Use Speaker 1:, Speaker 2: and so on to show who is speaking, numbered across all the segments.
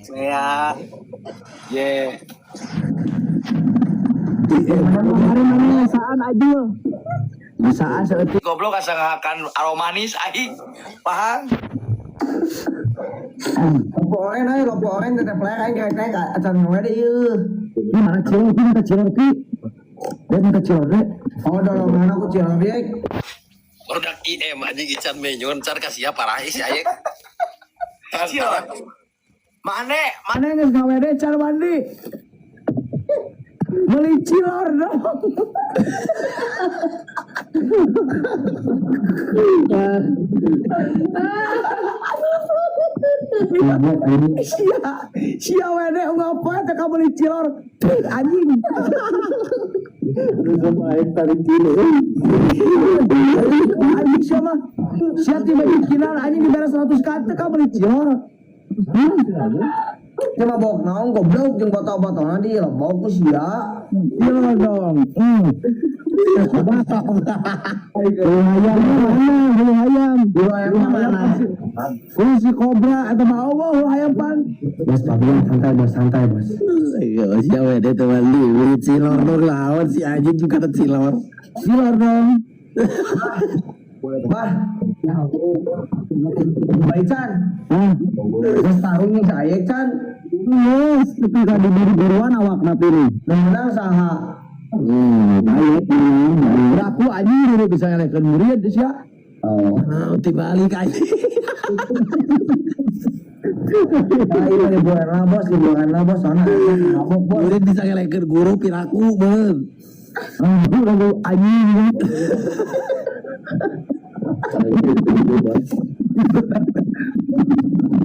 Speaker 1: Ya.
Speaker 2: Ye.
Speaker 3: Kemarin mana saan Ajul? Saan saeutik.
Speaker 2: Goblok asa ngahakan aromanis aing. Paham?
Speaker 4: Lampu oren euy, lampu oren tetep player aing rek naik acan we deh ieu.
Speaker 3: Ini mana cilor pi minta cilor pi. Dia minta cilor deh.
Speaker 4: Oh, dorongan aku cilor ye.
Speaker 5: Produk IM anjing Ican menyon car kasih parah si Ayek.
Speaker 2: Cilor. Mane,
Speaker 3: Mana geus ngawede car mandi. Beli cilor dong. Sia, sia wede ngapa teh ka beli cilor. Anjing. Anjing siapa? Sia tiba bikinan anjing dibere 100 kate ka beli cilor.
Speaker 4: Teu mabok naon goblok jeung botol-botolna di lembok ku sia.
Speaker 3: Cilor dong. Bulu ayamnya mana? Bulu ayam.
Speaker 4: Bulu ayamnya mana?
Speaker 3: Bulu si kobra atau mau bulu ayam pan.
Speaker 4: Bos Fabian santai bos, santai bos.
Speaker 6: Iya, siapa deh tuh mandi beli cilor dong lawan si anjing juga ada cilor.
Speaker 3: Cilor dong.
Speaker 4: Bah. Baik Chan.
Speaker 3: Hah?
Speaker 4: Geus tarung jeung si Ayek Chan.
Speaker 3: Yes, ketika diberi buruan awak pilih.
Speaker 4: Nu menang saha?
Speaker 3: Ayo, aku anjing dulu bisa ngelekeun murid sia.
Speaker 4: Oh.
Speaker 6: Oh, dibalik anjing.
Speaker 4: Ah, iya liburan lah bos, liburan lah bos, soalnya mabok bos.
Speaker 6: Murid bisa ngelekeun guru piraku bener.
Speaker 3: Aku lagu anjing.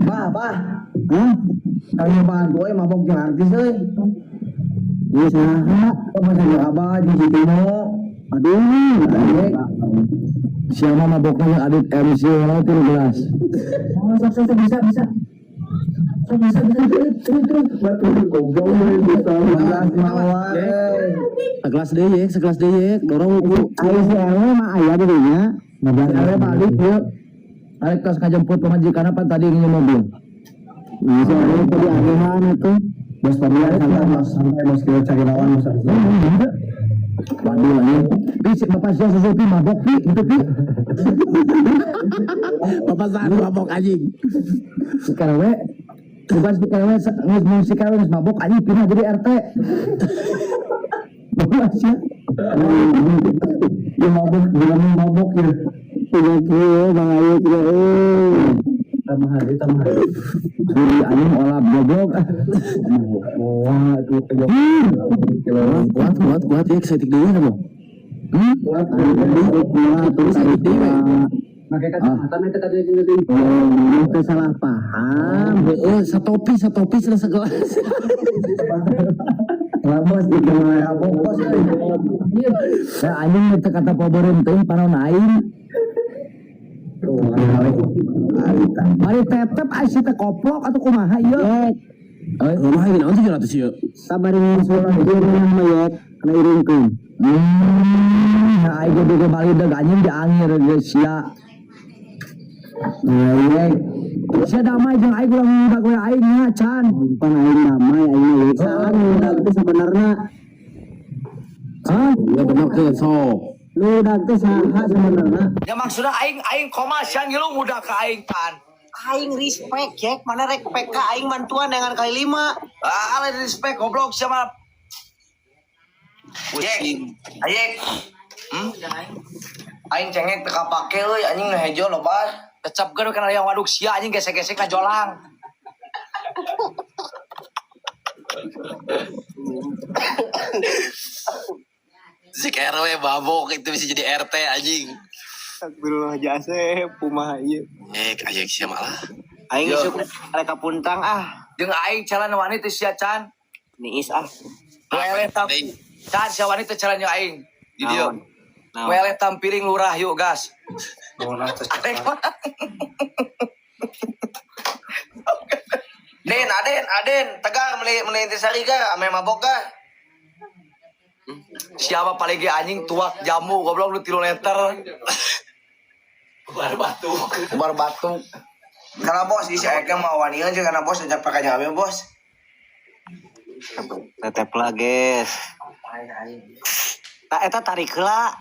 Speaker 4: Bah, bah.
Speaker 3: Hah?
Speaker 4: Kang nyobaan tuh euy mabok jeung artis euy.
Speaker 3: Iya saha?
Speaker 4: Apa jeung abah jeung si Timo.
Speaker 3: Aduh,
Speaker 4: Ayek.
Speaker 3: siapa maboknya yang Adit MC walau tilu gelas.
Speaker 4: Oh, sok sok bisa bisa. Sok bisa bisa terus terus.
Speaker 7: Batu goblok euy bisa.
Speaker 4: Gelas mawar euy.
Speaker 6: Sekelas deh yek, sekelas deh yek, dorong ku.
Speaker 3: Ayo si Elwe mah aya di dinya. Elwe balik yuk. Balik tos ngajemput pamajikan apa tadi nginjem mobil. Nah, si Elwe tadi agehan atuh.
Speaker 4: Bos Fabian santai bos, santai bos kita cari lawan bos.
Speaker 3: Waduh lah Pi, si bapak sia susu pi mabok pi, gitu pi.
Speaker 6: Bapak saat mabok anjing.
Speaker 3: Si Kelwe, bukan si Kelwe, geus mun si Kelwe geus mabok anjing pindah jadi RT. Bapak sia.
Speaker 4: Ya mabok, bilang mabok ya.
Speaker 3: Tiga kilo Bang Ayu tiga
Speaker 7: Tambah hari, tambah hari.
Speaker 3: Duri anjing olap goblok.
Speaker 7: Wah, itu goblok.
Speaker 6: Kuat kuat kuat yek setik deui apa?
Speaker 7: Kuat.
Speaker 3: Kuat terus
Speaker 6: Saeutik deui we.
Speaker 7: Pakai kacamata nih tadi tadi.
Speaker 3: Oh, itu salah paham.
Speaker 6: Heeh, satopi satopi sudah segelas.
Speaker 4: Lah bos, itu mah mabok bos euy.
Speaker 3: Ya anjing itu kata poboreun teuing panon aing. Mari tep-tep ai si teh koplok atuh kumaha ieu?
Speaker 6: Rumah ini naon 700 ieu?
Speaker 3: Sabar ini suara irung mah yek, kana irungkeun. Nah aing ge ge balik deuk anjing diangir geus sia.
Speaker 4: Nah, iya.
Speaker 3: Sia damai jeung aing ulah ngudag we aing nya can.
Speaker 8: Bukan aing damai aing mah salah ngudag teh sebenarnya.
Speaker 3: Hah?
Speaker 6: Ya bener ke sok.
Speaker 8: Ngudag teh saha sebenarnya?
Speaker 2: Ya maksudnya aing aing koma sia ngilu ngudag ka aing pan.
Speaker 1: Aing respect ya, mana rek PK aing bantuan dengan kali 5.
Speaker 2: Ah, lain respect goblok sia mah. Pusing.
Speaker 9: Ayek.
Speaker 2: Hmm?
Speaker 9: Aing cengek teu kapake euy anjing nu hejo loba.
Speaker 2: Kecap geus kana yang waduk sia anjing gesek-gesek na jolang.
Speaker 5: Si RW mabok itu bisa jadi RT anjing.
Speaker 1: Astagfirullah jase kumaha ieu.
Speaker 5: Yek, ayek sia malah.
Speaker 1: Aing
Speaker 2: Yo.
Speaker 1: isuk rek ka puntang ah.
Speaker 2: Jeung aing calon wani teh sia can.
Speaker 1: Niis ah.
Speaker 2: Nu eleh tam can sia wani teh calon jeung aing. Di dieu.
Speaker 1: Naon?
Speaker 2: Nu eleh tampiring lurah yuk gas. Arek mah.
Speaker 9: Den, Aden, Aden, tegar meuli meuli intisari gar, ame mabok gar.
Speaker 2: Siapa paling ge anjing tuak jamu goblok lu 3 liter. Bar batuk.
Speaker 9: Bar batuk. Karena bos, isi aing mah wanian jeung karena bos ajak pakai nyame bos.
Speaker 1: Tetep lah, guys. Nah, eta tarik heula.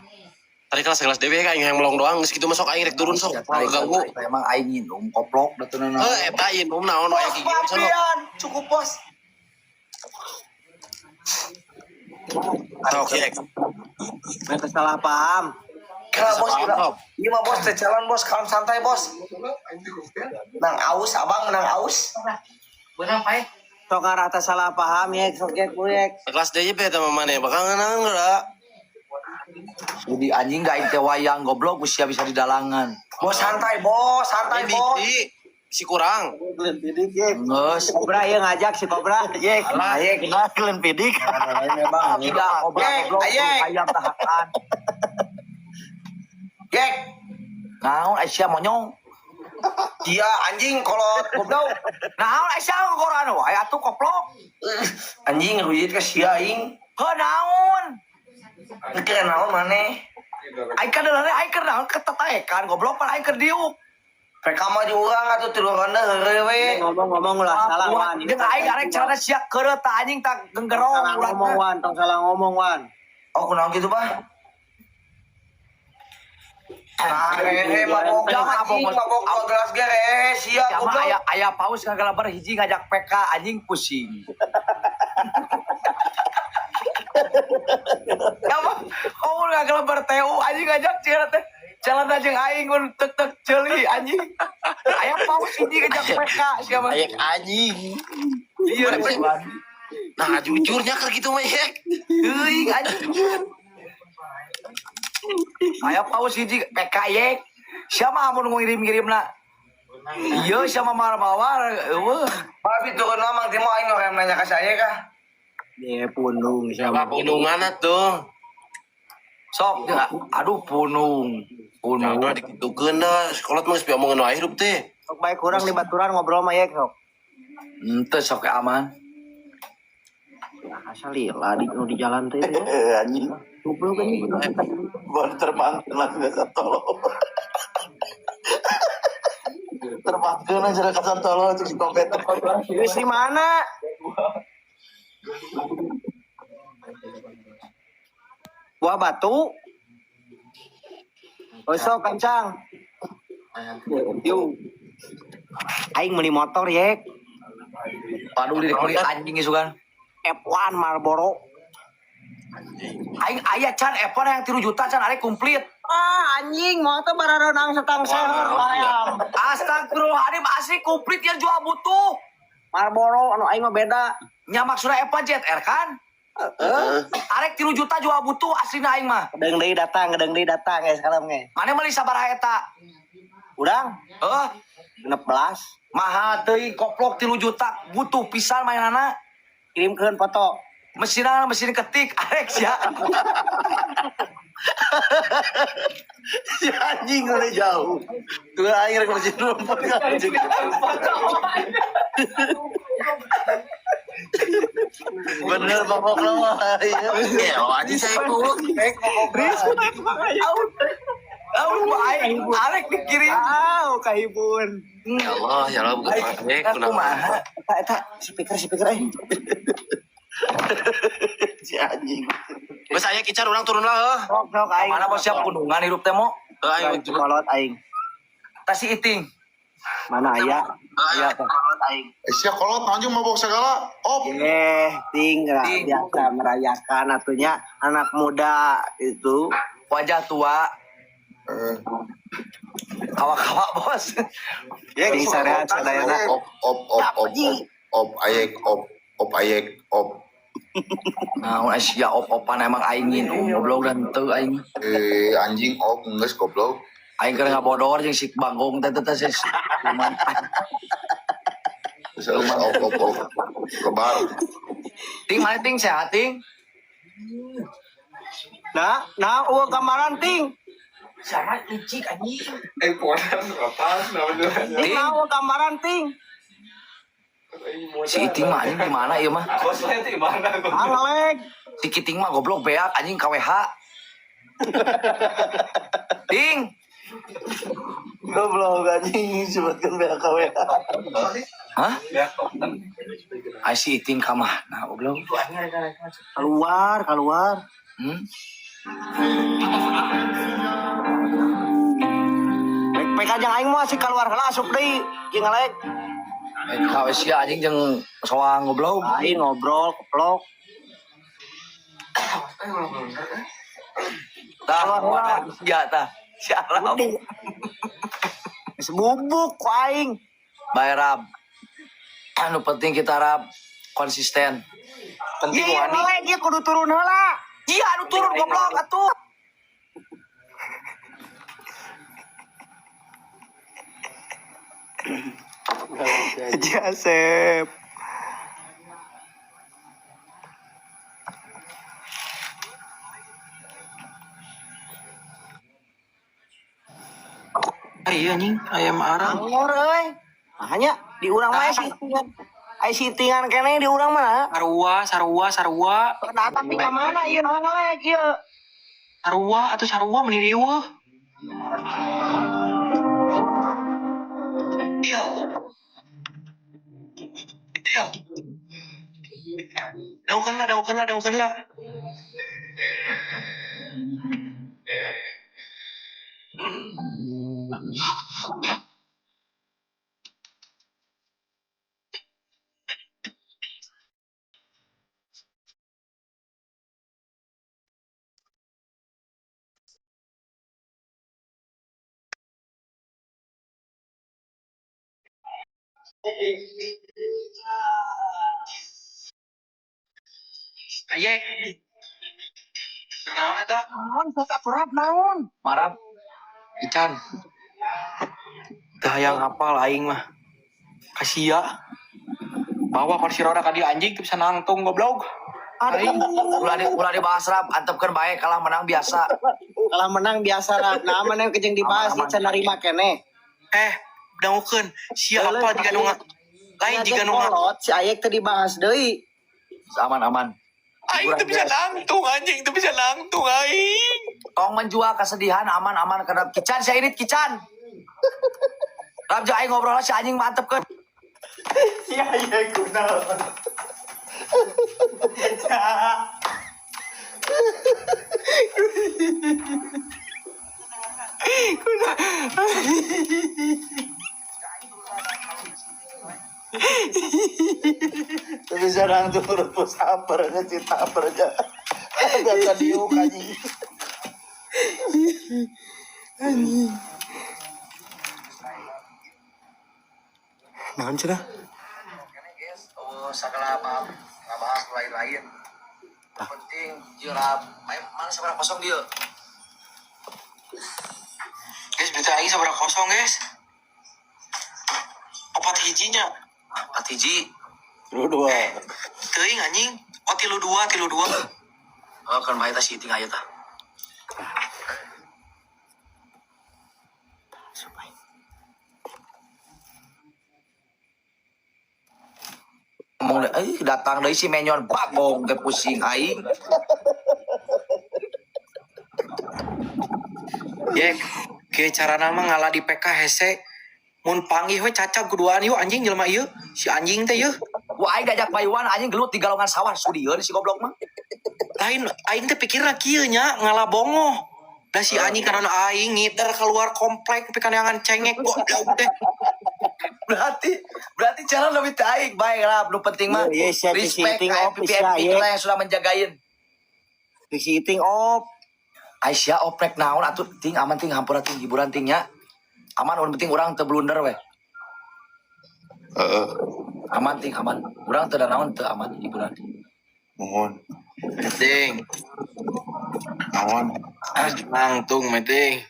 Speaker 5: Tarik kelas segelas dewe aing yang melong doang geus kitu masuk aing rek turun sok. Ganggu.
Speaker 2: Emang aing nginum koplok da teu naon.
Speaker 5: Heuh eta inum naon aya
Speaker 9: Bos,
Speaker 5: gigi sono.
Speaker 9: papian, cukup bos.
Speaker 5: Sok yek.
Speaker 1: Mereka salah paham.
Speaker 9: Karena bos,
Speaker 5: Paham, sob.
Speaker 9: iya mah bos, teh jalan bos, kalem santai bos. Nang aus, abang nang aus.
Speaker 1: Sok ngarah teh salah paham ya, sok yek bu yek.
Speaker 5: Segelas deui be eta mah maneh bakal ngeunang geura.
Speaker 2: Jadi anjing gak aing teh wayang goblok usia bisa didalangan.
Speaker 9: Bos santai bos, santai bos.
Speaker 5: Ini si kurang.
Speaker 2: Geus.
Speaker 1: Kobra ya ngajak si Kobra, yek.
Speaker 2: Alah,
Speaker 1: Yek, nah kalian pidik.
Speaker 2: Tidak, goblok
Speaker 9: Yek,
Speaker 2: goblok
Speaker 9: ayek.
Speaker 2: ayam tahakan.
Speaker 9: Yek,
Speaker 2: Naon Aisyah monyong?
Speaker 9: dia anjing kolot goblok.
Speaker 2: Naon Aisyah ngogoran wae atuh koplok.
Speaker 9: Anjing rujit ke sia aing.
Speaker 2: Heuh naon?
Speaker 9: Mikir naon maneh?
Speaker 2: Aing kan deuleuh aing keur naon ketetaekan goblok pan aing keur diuk.
Speaker 9: PK mah di urang atuh tidur rendah heureuy we.
Speaker 1: Ngomong-ngomong lah salah wan.
Speaker 2: Jeung aing arek celana sia keureuh tah anjing tak genggerong
Speaker 1: Salah ngomong wan, tong salah ngomong wan.
Speaker 9: Oh, kunaon gitu, Bah? Nah, rehe mabok
Speaker 2: Jangan,
Speaker 9: anjing,
Speaker 2: mabok.
Speaker 9: mabok dua gelas ge rehe sia
Speaker 2: Sama
Speaker 9: goblok.
Speaker 2: aya aya paus ngagalabar hiji ngajak PK anjing pusing. Ya mah, kamu ngagalabar TU anjing ngajak cenah teh. Jalan aja aing mun tek tek ceuli anjing. Aya paus hiji ngajak PK siapa?
Speaker 5: Ayek anjing.
Speaker 2: Iya,
Speaker 5: Nah jujurnya keur kitu mah yek.
Speaker 2: teuing anjing. Aya paus hiji PK yek. Siapa amun ngirim-ngirimna? Iya, siapa marah-marah, eueuh.
Speaker 9: Babi turun lah Mang Timo aing orang nanya ke saya kah?
Speaker 1: Ye pundung
Speaker 5: Apa
Speaker 1: siapa.
Speaker 5: punungan atuh.
Speaker 2: Sok, aduh punung. Punung.
Speaker 5: Nah, dikitukeun dah. Sekolah mah geus diomongan wae hirup teh.
Speaker 1: Sok baik kurang di baturan ngobrol mah yek sok.
Speaker 2: Ente sok aman.
Speaker 1: Asal lila di nu di jalan teh. ya.
Speaker 10: Anjing.
Speaker 1: Goblok ini.
Speaker 10: Baru terbang langsung ke Santolo. Terbangkeun aja ke Santolo itu di komputer.
Speaker 1: Geus di mana? Buah batu. Oh, sok kancang. Yuk. Aing beli motor yek.
Speaker 2: Waduh di beli anjing isukan.
Speaker 1: F1 Marlboro.
Speaker 2: Aing aya can F1 yang 3 juta can arek komplit.
Speaker 1: Ah anjing motor bararonang setang seher ayam.
Speaker 2: Astagfirullahaladzim asli komplit yang jual butuh.
Speaker 1: Marlboro anu aing mah beda.
Speaker 2: Nya maksudna F1 ZR kan? Arek 3 juta jual butuh aslina aing mah.
Speaker 1: Gedeng deui datang, gedeng deui datang ya sekarang ge.
Speaker 2: Mana meuli sabaraha eta?
Speaker 1: Urang
Speaker 2: Heuh,
Speaker 1: 16
Speaker 2: mahal teuing koplok 3 juta butuh pisan mainana.
Speaker 1: kirimkeun foto.
Speaker 2: Mesinna mesin ketik arek sia.
Speaker 10: Si anjing udah jauh. Tuh aing rek mesin rumput anjing. Bener mabok lah mah. Iya.
Speaker 5: Ya, anjing saya ku.
Speaker 2: Aun aing arek dikirim.
Speaker 1: Aw, kahibun.
Speaker 5: Ya Allah, ya Allah bukan ayek
Speaker 2: Aku
Speaker 5: kunaon.
Speaker 2: mah.
Speaker 1: Eta eta speaker speaker eh.
Speaker 10: Si anjing.
Speaker 5: Geus aya kicar urang turun lah heuh.
Speaker 1: Sok sok aing.
Speaker 2: Mana bos siap punungan hirup teh mo?
Speaker 5: Heuh aing turun.
Speaker 1: Kolot aing.
Speaker 2: Kasih iting.
Speaker 1: Mana aya?
Speaker 2: Iya,
Speaker 1: Aing.
Speaker 11: Sia kolot anjing mabok segala. Op.
Speaker 1: Eh, ting
Speaker 2: Ting.
Speaker 1: biasa merayakan atunya anak muda itu.
Speaker 2: Wajah tua,
Speaker 11: Eh,
Speaker 2: kawa-kawa bos.
Speaker 1: Ting sarean sadayana.
Speaker 11: Op op op op op op ayek op op ayek op.
Speaker 2: Nah, Asia op-opan emang aing nginum goblok dan teu aing.
Speaker 11: Eh anjing op geus goblok.
Speaker 2: Aing keur ngabodor jeung si Bagong teh teh teh si Luman.
Speaker 11: Geus geus op op op. Lebar.
Speaker 2: Ting mana ting sehat ting?
Speaker 1: Nah, nah eueuh gambaran ting.
Speaker 2: Sama licik anjing.
Speaker 1: Ting,
Speaker 2: Ting,
Speaker 1: nah eueuh gambaran ting.
Speaker 2: si Iting mah anjing di mana ieu mah?
Speaker 1: Ah ngeleg.
Speaker 2: Si Kiting mah goblok beak anjing KWH. Ting.
Speaker 10: Goblok anjing sebutkan BAK WA.
Speaker 2: Hah? Ai si Iting ka mana goblok?
Speaker 1: Keluar, keluar.
Speaker 2: Hmm?
Speaker 1: Pek aja aing mah sih keluar heula asup deui jeung ngelek.
Speaker 2: Ka we sia anjing jeung soang goblok.
Speaker 1: Aing ngobrol keplok.
Speaker 2: Tah, sia tah. Si Arab.
Speaker 1: Geus bubuk ku aing.
Speaker 2: Bae Rab. Anu penting kita Rab konsisten.
Speaker 9: Penting
Speaker 1: Iya,
Speaker 9: wani.
Speaker 1: ngelek ieu kudu turun heula.
Speaker 2: Iya, anu turun goblok atuh.
Speaker 1: Jasep.
Speaker 9: Iya anjing, ayam arang.
Speaker 1: Angor euy. Makanya di urang mah aya sitingan. Aya sitingan keneh di urang mah.
Speaker 9: Sarua, sarua, sarua.
Speaker 1: Nah, tapi ka mana ieu ngelek ieu?
Speaker 9: Sarua atau sarua meni riweuh. Iya. Iya. Daukan lah, daukan lah, daukan lah. Aye. Naon eta?
Speaker 1: Naon sok akurab naon?
Speaker 2: Marab.
Speaker 9: Ican. Teu hayang hafal aing mah. Kasia. Bawa kursi roda ka dieu anjing teu bisa nangtung goblok.
Speaker 1: Aduh,
Speaker 2: Ulah dibahas Rab, antepkeun bae kalah menang biasa.
Speaker 1: kalah menang biasa lah. Nah, mana yang kejeng dibahas
Speaker 2: Aman,
Speaker 1: ieu can narima keneh.
Speaker 9: Eh, dangukeun sia hafal jiga nu lain jiga nu
Speaker 1: Kolot si Ayek teu dibahas deui.
Speaker 2: Aman aman.
Speaker 9: Aing teu bisa nangtung anjing, teu bisa nangtung aing.
Speaker 2: Tong menjual kesedihan aman aman karena Kican saya irit Kican. Rab jeung aing ngobrol si anjing mantep kan.
Speaker 10: Iya iya kunaon. Tapi sekarang tuh rebus apa aja cinta apa aja. Biasa diuk anjing.
Speaker 1: Naon cenah?
Speaker 2: Oh, segala ngabahas lain-lain. Penting jirab, mana seberapa kosong dia?
Speaker 9: Guys, berita aing sabaraha kosong, guys. Opat hijinya.
Speaker 2: Empat hiji.
Speaker 10: Lu dua.
Speaker 9: Teuing anjing. Oh, 32, 32.
Speaker 2: Oh, kan bae tah si Iting aya tah. Ngomong deh, datang deui si Menyon bagong ke pusing aing.
Speaker 9: Yek, kieu carana mah ngalah di PK hese. Mun panggih we cacag kuduaan yuk anjing jelema ieu. Si anjing teh yeuh.
Speaker 2: Wah, aing diajak bayuan anjing gelut di galongan sawah sudieun si goblok mah.
Speaker 9: Lain aing teh pikirna kieu nya ngalah bongoh. Da si anjing karena aing ngiter keluar komplek tapi kaneangan cengek goblok teh.
Speaker 2: Berarti cara lebih taik baik lah, nu penting mah
Speaker 1: Iya, iya, siap, si
Speaker 2: respect
Speaker 1: Iting op,
Speaker 2: KMPPMP
Speaker 1: sia, iya.
Speaker 2: kita yang sudah menjagain.
Speaker 1: Si Iting op.
Speaker 2: Aisyah oprek naon atuh ting aman ting hampura ting hiburan ting nya. Aman urang penting urang teu blunder weh.
Speaker 11: Heeh,
Speaker 2: Aman ting aman. Urang teu da naon teu aman hiburan.
Speaker 11: mohon.
Speaker 9: Ting,
Speaker 11: Naon?
Speaker 9: nangtung mah ting.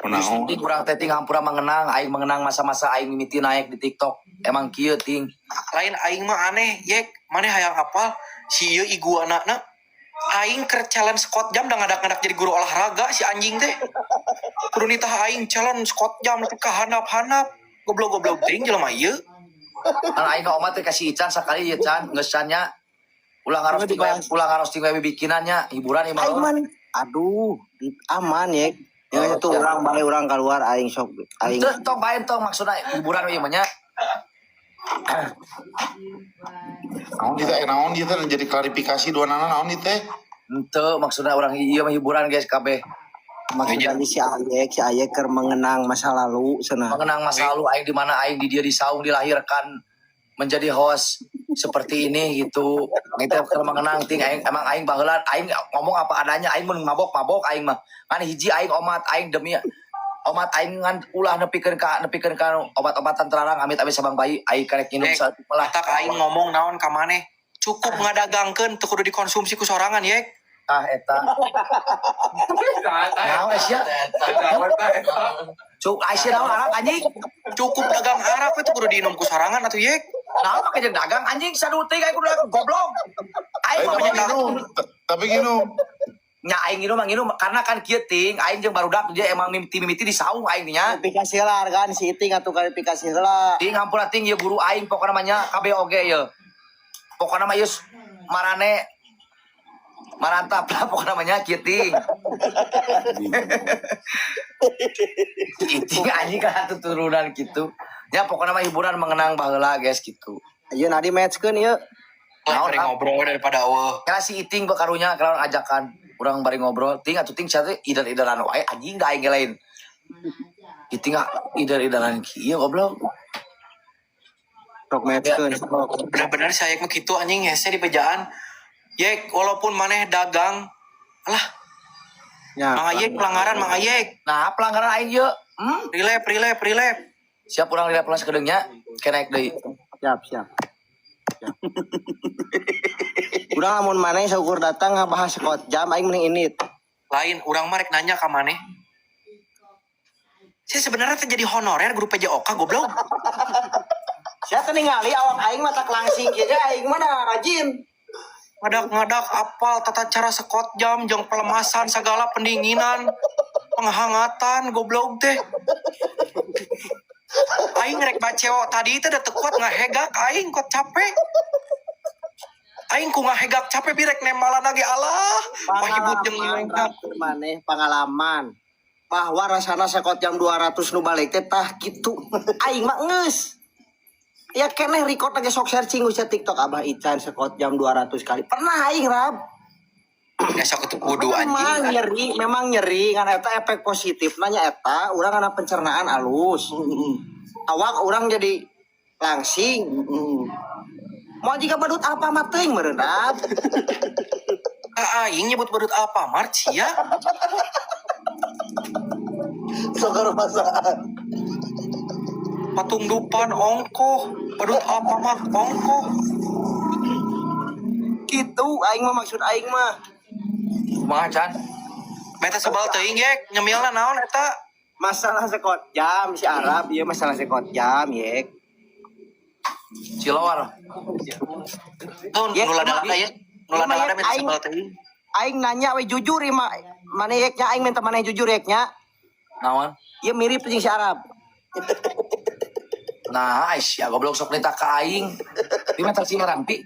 Speaker 11: Kunaon?
Speaker 2: Ting urang teh ting hampura mengenang aing mengenang masa-masa aing mimiti naik di TikTok. Emang kieu ting.
Speaker 9: Lain aing mah aneh, yek, maneh hayang apal si ieu iguana na. Aing keur challenge squat jam da ngadak-ngadak jadi guru olahraga si anjing teh. Kudu nitah aing challenge squat jam nepi ka handap-handap. Goblok-goblok ting jelema ieu.
Speaker 2: Kan aing ka omat teh kasih Ican sakali ieu Can geus Can nya. Ulah ngarosting we, ulah ngarosting we bikinannya hiburan ieu mah.
Speaker 1: Aing man. Aduh, aman ya. Ya itu urang balik urang keluar aing sok aing.
Speaker 2: Teu tong bae tong maksudna hiburan ieu mah nya.
Speaker 11: Naon dia teh, naon dia teh jadi klarifikasi dua nana naon dia teh.
Speaker 2: Henteu maksudna urang ieu mah hiburan guys kabeh.
Speaker 1: Maksudnya si Ayek keur mengenang masa lalu cenah.
Speaker 2: Mengenang masa lalu aing di mana aing di dia di saung dilahirkan menjadi host seperti ini gitu. Aing teh keur mengenang ting aing emang aing baheula aing ngomong apa adanya, aing mun mabok mabok aing mah. Ngan hiji aing omat aing demi omat aing ngan ulah nepikeun ka obat-obatan terlarang, amit-amit sabang bayi aing karek nginum
Speaker 9: Eh,
Speaker 2: saeutik malah.
Speaker 9: Matak aing ngomong naon ka maneh? Cukup ngadagangkeun teu kudu dikonsumsi ku sorangan, Yek.
Speaker 2: Ah, eta. Naon sia? Cuk, Aisyah naon arak anjing?
Speaker 9: Cukup dagang arak itu kudu diinum ku sorangan atuh, Yek.
Speaker 2: Naon make jeung dagang anjing sadutik aing kudu dagang goblok. Aing
Speaker 11: Eh,
Speaker 2: mah
Speaker 11: tapi
Speaker 2: dagang.
Speaker 11: nginum, tapi nginum.
Speaker 2: Nya aing nginum mah nginum karena kan kieu ting aing jeung barudak dia emang mimiti-mimiti di saung aing nya.
Speaker 1: Klarifikasi lah kan si Iting atuh klarifikasi heula.
Speaker 2: Ting hampura ting ieu guru aing pokona mah nya kabeh oge ieu. Pokona mah ieu marane marantap lah pokona mah nya kieu ting. Iting anjing kan turunan gitu. Ya pokoknya mah hiburan mengenang baheula guys gitu.
Speaker 1: Ayo nadi matchkeun ieu.
Speaker 9: Lah
Speaker 2: Naon,
Speaker 9: bari
Speaker 2: ah?
Speaker 9: ngobrol daripada eueuh.
Speaker 2: Kira si Iting bakarunya kalau ajakan urang bari ngobrol ting atuh ting sia teh ider-ideran wae anjing da aing ge lain. Iting ah ider-ideran kieu goblok.
Speaker 1: Sok matchkeun sok.
Speaker 9: Bener-bener saya mah kitu anjing hese di bejaan. Yek, walaupun maneh dagang lah,
Speaker 1: Ya.
Speaker 9: Mang Ayek pelanggaran Mang Ayek.
Speaker 2: Nah, pelanggaran aing ieu. Hmm?
Speaker 9: Relap, relap, relap.
Speaker 2: Siap urang lila pelas kedeungnya, ke naik deui.
Speaker 1: Siap, siap. Siap. Urang lamun maneh saukur datang ngabahas squat jam aing mending init.
Speaker 9: Lain, urang mah rek nanya ka maneh. Saya sebenarnya teh jadi honorer grup PJOK goblok.
Speaker 1: Sia teh ningali awak aing mah tak langsing kieu ge aing mah dah rajin.
Speaker 9: Ngadak-ngadak apal tata cara squat jam jeung pelemasan segala pendinginan, penghangatan goblok teh. Aing rek baceo tadi teh da teu kuat ngahegak aing kok capek. Aing ku ngahegak capek birek nembalan lagi Allah. Pahibut jeung
Speaker 1: Pengalaman
Speaker 9: ngehegak.
Speaker 1: maneh pengalaman bahwa rasana squat jam 200 nu balik teh tah kitu. Aing mah geus. Ya keneh record lagi sok searching usia TikTok Abah Ican squat jam 200 kali. Pernah aing rab.
Speaker 9: Ya sok itu kudu
Speaker 1: Memang
Speaker 9: anjing.
Speaker 1: nyeri, memang nyeri kan eta efek positif nanya eta urang kana pencernaan alus. Awak urang jadi langsing. Mau jika badut apa mah teuing meureun rab.
Speaker 9: Ah, aing nyebut badut Alfamart sia.
Speaker 10: Sokar masaan.
Speaker 9: Patung dupan ongkoh, badut Alfamart ongkoh.
Speaker 1: Gitu aing mah maksud aing mah.
Speaker 2: Kumaha Chan?
Speaker 9: Beta sebal teuing yek, nyemilna naon eta?
Speaker 1: Masalah squat jam si Arab iya masalah squat jam yek.
Speaker 2: Cilor.
Speaker 9: Tuh,
Speaker 1: Yek,
Speaker 9: nu lada-lada ya. Nu lada-lada beta
Speaker 1: Aing-
Speaker 9: sebal teuing.
Speaker 1: Aing nanya we jujur ieu mah maneh yeknya aing minta maneh jujur yeknya.
Speaker 2: Naon?
Speaker 1: Ieu mirip jeung si Arab.
Speaker 2: Nah, Aisyah goblok sok nita ka aing. Di mah si rampi.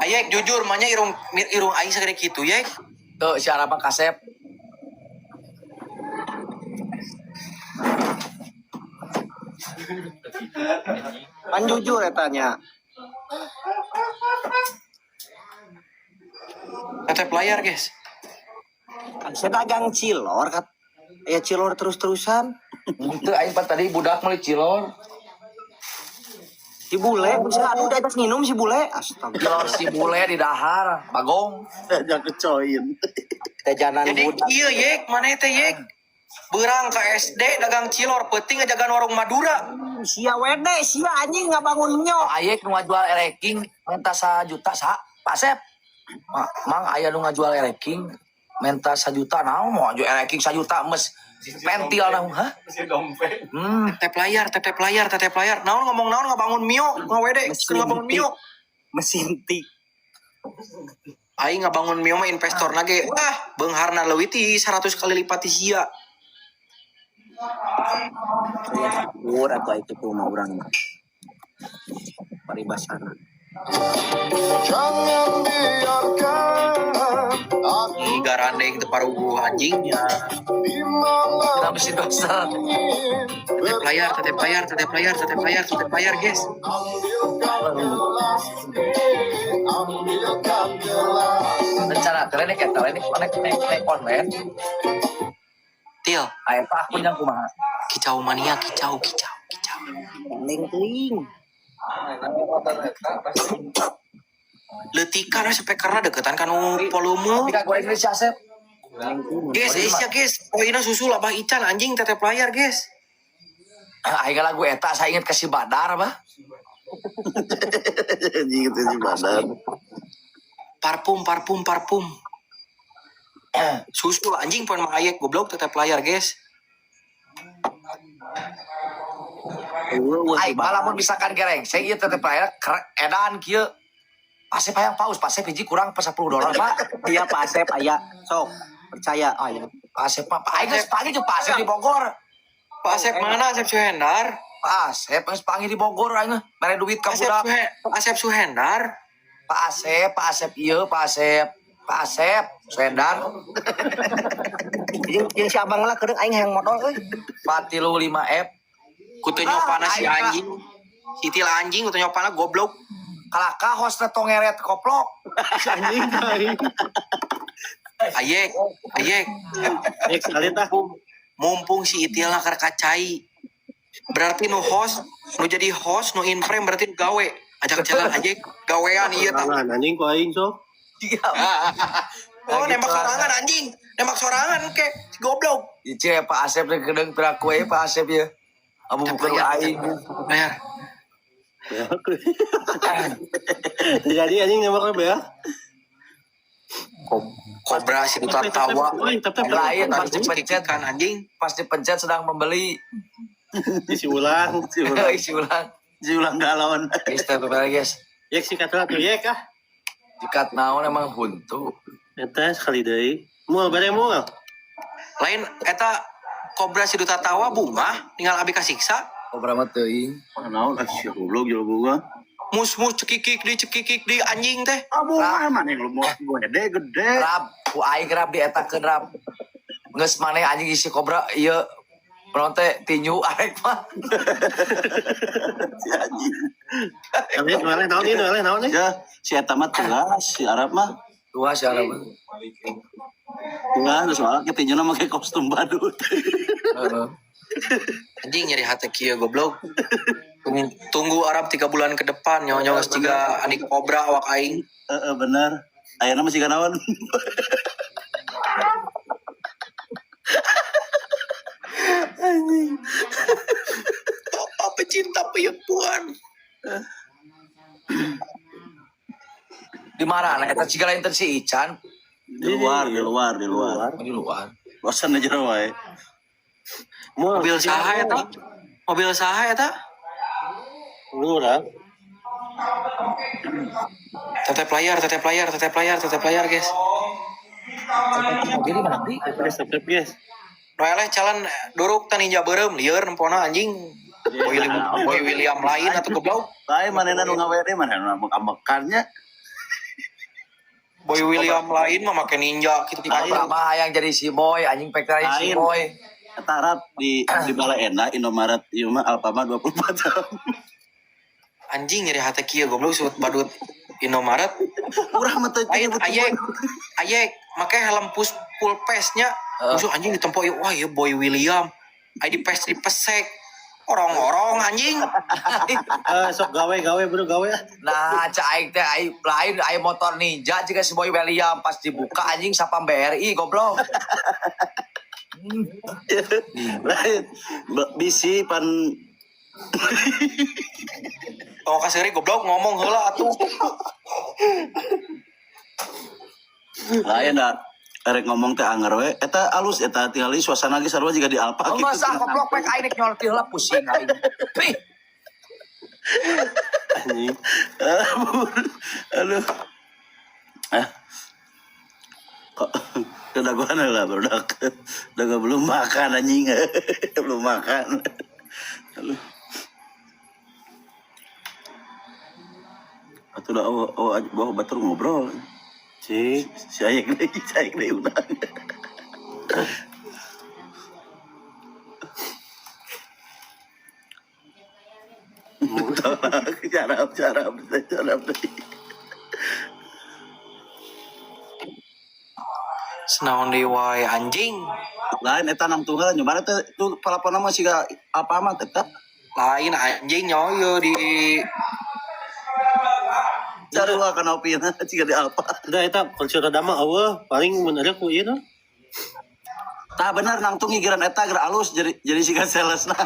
Speaker 9: Ayek jujur manya irung irung aing sagede kitu yek.
Speaker 2: Tuh si Arab mah kasep.
Speaker 1: Pan jujur etanya.
Speaker 9: Tetep layar guys.
Speaker 1: Saya dagang cilor kat. Ya cilor terus-terusan.
Speaker 2: Itu aing pan tadi budak meuli cilor.
Speaker 1: Si bule, bisa aduh udah minum si bule. Astaga.
Speaker 2: Cilor si bule di dahar, bagong.
Speaker 10: Jangan kecoin.
Speaker 1: Jajanan
Speaker 9: Jadi
Speaker 1: budak.
Speaker 9: iya yek, mana teh yek? Berang ke SD dagang cilor, peuting ngajagan warung Madura.
Speaker 1: Sia wede, sia anjing ngabangun nyok.
Speaker 2: Ayek nu ngajual ereking minta sajuta sa Pak Sep. Mang aya nu ngajual ereking minta sajuta naon mau jual ereking sajuta mes pentil naon hah?
Speaker 5: Mesin dompet.
Speaker 9: Tetep layar, tetep layar, tetep layar. Naon ngomong naon ngabangun Mio, ngawede,
Speaker 1: Mesin
Speaker 9: ngabangun Mio.
Speaker 1: Mesin tik.
Speaker 9: Aing ngabangun Mio mah investor nage. Wah, beungharna leuwih ti 100 kali lipat ti sia.
Speaker 1: Syukur atau itu mah urang mah. Paribasana.
Speaker 9: Ih, garandeng teu paruguh anjingnya.
Speaker 2: Kenapa sih dosa?
Speaker 9: Tetep layar, tetep layar, tetep layar, tetep layar, tetep layar, guys.
Speaker 2: Rencana teh nek eta nek nek nek nek online.
Speaker 9: Til,
Speaker 2: Aya teh akun yang kumaha?
Speaker 9: Kicau mania, kicau, kicau, kicau.
Speaker 1: Neng teuing.
Speaker 9: Leutikan we speakerna deketan kanu volume.
Speaker 2: Tapi ka goreng si Asep.
Speaker 9: Guys, Asia guys, poinnya susul Abah Ican anjing tetep layar guys.
Speaker 2: Aing lagu eta saya inget ke si Badar bah.
Speaker 10: Anjing itu si Badar.
Speaker 9: Parfum, parfum, parfum. Susul anjing poin mah ayek goblok tetep layar guys.
Speaker 2: Aing malah mun misalkan gereng, saya ieu tetep layar edan kieu. Asep hayang paus, Pak Asep hiji kurang pas $10, Pak.
Speaker 1: Iya Pak Asep aya. Sok percaya.
Speaker 2: Ayo, Pak Asep mah, Pak Aing geus panggil jeung Pak Asep di Bogor.
Speaker 9: Pak Asep mana Asep Suhendar?
Speaker 2: Pak Asep geus panggil di Bogor aing mah, mere duit ka
Speaker 9: Asep
Speaker 2: budak.
Speaker 9: Pak Asep Suhendar.
Speaker 2: Pak Asep ieu, Pak Asep. Pak Asep, Suhendar.
Speaker 1: Jeung jeung si abang lah kedeung aing hayang modal euy.
Speaker 2: 435 F.
Speaker 9: Kutu nyopana si anjing. Si til anjing kutu nyopana goblok.
Speaker 2: Kalaka hostna tongeret koplok.
Speaker 7: Anjing aing.
Speaker 9: Ayek, ayek.
Speaker 7: Ek sekali tah.
Speaker 9: Mumpung si Itil keur kacai. Berarti nu host, nu jadi host, nu in frame berarti nu gawe. Ajak jalan aja gawean ieu tah.
Speaker 7: Sorangan anjing ku aing sok.
Speaker 2: Iya.
Speaker 9: Oh, nembak sorangan anjing. Nembak sorangan ke si goblok.
Speaker 2: Ieu Pak Asep teh kedeung piraku we Pak Asep ieu. Abu bukan aing.
Speaker 9: Bayar.
Speaker 7: Jadi anjing nembak apa ya?
Speaker 9: Kobra si duta tawa.
Speaker 2: Lain pasti pencet
Speaker 9: kan anjing.
Speaker 2: Pasti pencet sedang membeli.
Speaker 7: Isi ulang, isi ulang.
Speaker 2: Isi ulang.
Speaker 10: Si ulang galon.
Speaker 2: Guys, tetep lagi guys.
Speaker 7: Yek sikat lah tuh yek ah.
Speaker 2: Jikat naon emang huntu.
Speaker 7: Eta sekali deui. Moal bare moal.
Speaker 9: Lain eta kobra si duta tawa bunga tinggal abi kasiksa.
Speaker 2: Kobra mah teuing.
Speaker 10: Naon ah sia goblok jual bunga.
Speaker 9: Mus-mus cekikik di anjing teh.
Speaker 10: Ah bunga mana yang lu mau gede gede.
Speaker 2: Rab, ku aing rab dietakeun rab. Geus maneh anjing isi kobra ieu naon teh tinju arek mah.
Speaker 10: Si anjing.
Speaker 7: Tapi naon naon ieu naon naon
Speaker 10: Ya, si eta mah telas, si Arab mah.
Speaker 2: Dua si Arab.
Speaker 10: Telas soalnya ketinjuna make kostum badut.
Speaker 2: Heeh.
Speaker 9: Anjing nyeri hati kieu goblok. Tunggu Arab 3 bulan ke depan nyawa-nyawa geus jiga anik kobra awak aing.
Speaker 10: Heeh bener. Ayeuna masih kanaon.
Speaker 9: Bapak pecinta peyempuan.
Speaker 2: Di mana eta jiga lain teh si Ican
Speaker 10: Di luar, di luar, di luar.
Speaker 2: di luar.
Speaker 10: Bosan aja wae.
Speaker 9: Mobil saha eta? Mobil saha eta?
Speaker 7: Lu lah.
Speaker 9: Tetep layar, tetep layar, tetep layar, tetep layar, guys.
Speaker 2: Mobil di mana di?
Speaker 7: Guys, tetep guys.
Speaker 9: Noeleh jalan duruk teh ninja beureum lieur nempona anjing. Boy William lain atau goblok.
Speaker 10: Lain manehna nu ngawere manehna nu ambek-ambekannya.
Speaker 9: Boy William lain mah make ninja kitu
Speaker 2: Kobra mah hayang jadi si boy, anjing pek teh si
Speaker 10: Lain.
Speaker 2: boy.
Speaker 10: Eta Arab di Bale Endah Indomaret ieu mah Alfamart 24 jam.
Speaker 9: Anjing nyeri hati kieu goblok sebut badut Indomaret.
Speaker 10: Urang mah teu
Speaker 9: Lain ayek ayek make helm pus full face-nya. Musuh anjing ditempo ieu wah ieu Boy William. Ai di pes dipesek. Orong-orong anjing.
Speaker 7: Sok gawe-gawe bro gawe ah.
Speaker 2: Nah, cak aing teh aing lain aing motor ninja jika si Boy William pas dibuka anjing sapam BRI goblok.
Speaker 10: Lain bisi pan
Speaker 9: Tong kaseuri goblok ngomong heula atuh.
Speaker 10: lain da erek ngomong teh anger we eta alus eta tingali suasana ge sarua jiga di Alfa
Speaker 2: Oh, masa goblok pek aing rek nyolti heula pusing aing. Pih.
Speaker 7: Anjing.
Speaker 10: Aduh. Kok kedaguan lah produk. Udah belum makan anjing. Belum makan. Aduh. Atuh da oh, oh, bawa batur ngobrol.
Speaker 7: Cik.
Speaker 10: Si Ayek deui, si Ayek deui udah. Tolak, carap, carap, carap deui.
Speaker 9: Senaon deui wae anjing.
Speaker 10: Lain eta nang tunggal nyoba teh tu palapona mah siga apa amat eta.
Speaker 9: Lain anjing nyoyo di
Speaker 10: Sarua kana opina siga di apa.
Speaker 7: Udah eta kursi roda mah eueuh, paling mun ada ku ieu nu.
Speaker 10: Tah bener nangtung gigiran eta geura alus jadi siga salesna.